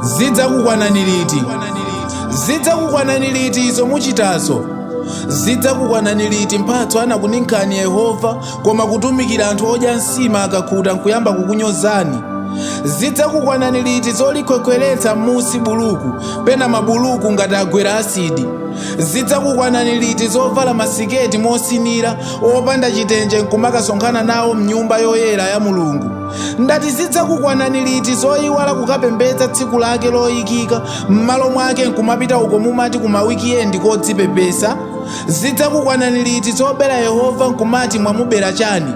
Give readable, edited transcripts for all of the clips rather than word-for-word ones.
Zidzakukwanani liti? Zidzakukwanani liti izo muchitazo? Zidzakukwanani liti mphatso anakuninkhani Yehova, koma kutumikira anthu odya nsima akakhuta nkuyamba kukunyozani? Zidzakukwanani liti zolikhwekhweretsa m'musi buluku, pena mabuluku ngati agwera asidi? Zidzakukwanani liti zovala masiketi mosinira, opanda chitenje nkumakasonkhana nawo mnyumba yoyera ya Mulungu? Ndati zidzakukwanani liti zoyiwala kukapembedza tsiku lake loyikika, m'malo mwake nkumapita uko mumati kuma wikiendi kodzipepesa? Zidzakukwanani liti zobera Yehova nkumati mwamubera chani?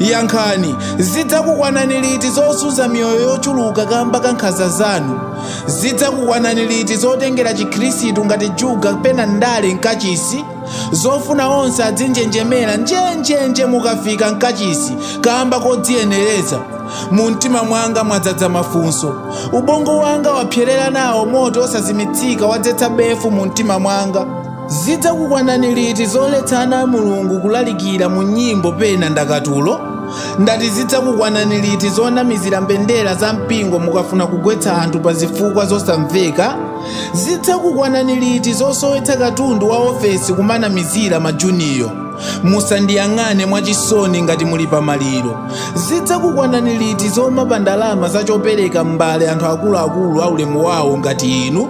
Yankhani, zidzakukwanani liti zozunza miyoyo yochuluka kamba ka nkhanza zanu? Zidzakukwanani liti zotengera chikhristu ngati juga pena ndale mkachisi? Zofuna onse adzinjenjemera njenjenje mukafika mkachisi kamba kodziyenereza? Mu mtima mwanga mwadzadza mafunso. Ubongo wanga wapserera nawo moto osazimitsika wadzetsa befu mu mtima mwanga. Zidzakukwanani liti zoletsa ana a Mulungu kulalikira mu nyimbo pena ndakatulo? Ndati zidzakukwanani liti zonamizira mbendera za mpingo mukafuna kugwetsa anthu pa zifukwa zosamveka? Zidzakukwanani liti zosowetsa katundu wa ofesi kumanamizira majuniyo? Musandiyang'ane mwachisoni ngati muli pamaliro. Zidzakukwanani liti zomaba ndalama za chopereka m'mbale anthu akuluakulu aulemu wawo ngati inu?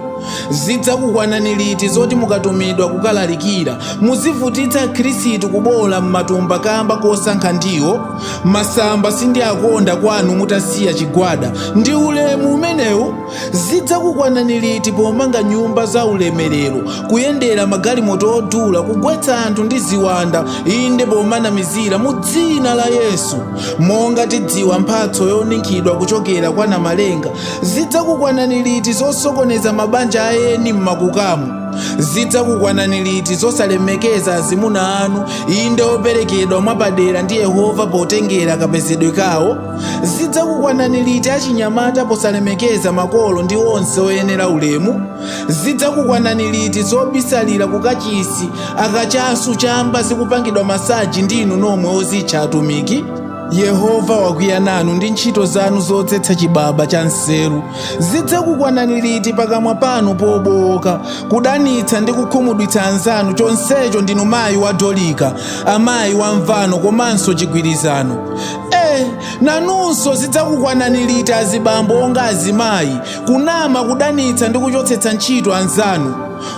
Zidzakukwanani liti zoti mukatumidwa kukalalikira muzivutitsa akhristu kubowola m'matumba kamba kosankha ndiwo? Masamba sindiakonda kwanu mutasiya chigwada. Ndi ulemu umenewu? Zidzakukwanani liti pomanga nyumba za ulemerero, kuyendera magalimoto odula, kugwetsa anthu ndi ziwanda, inde pomanamizira mu dzina la Yesu? Monga tidziwa mphatso yoninkhidwa kuchokera kwa Namalenga, zidzakukwanani liti zosokoneza mabanja a eni m'makukamu? Zidzakukwanani liti zosalemekeza azimuna anu, inde operekedwa mwapadera ndi Yehova potengera kapezedwe kawo? Zidzakukwanani liti achinyamata posalemekeza makolo ndi onse oyenera ulemu? Zidzakukwanani liti zobisalira kukachisi akachasu chamba zikupangidwa masaji ndi inu nomwe ozitcha atumiki? Yehova wakwiya nanu ndi ntchito zanu zodzetsa chibaba cha nseru. Zidzakukwanani liti pakamwa panu pobowoka, kudanitsa ndi kukhumudwitsa anzanu chonsecho ndinu mayi wa Dorika, amayi wa mvano komanso chigwirizano? Eh, nanunso zidzakukwanani liti azibambo onga azimayi, kunama, kudanitsa ndi kuchotsetsa ntchito anzanu?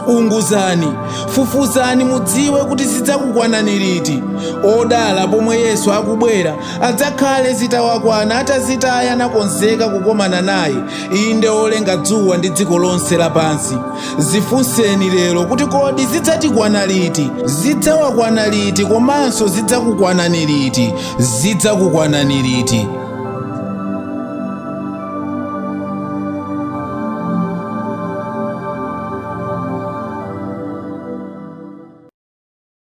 Unguzani, fufuzani mudziwe kuti zidzakukwanani liti. Odala pomwe Yesu akubwera adzakhale zitawakwana atazitaya nakonzeka kukomana naye, inde olenga dzuwa ndi dziko lonse lapansi. Zifunseni lero kuti kodi zidzatikwana liti, zidzawakwana liti komanso zidzakukwanani liti, zidzakukwanani liti.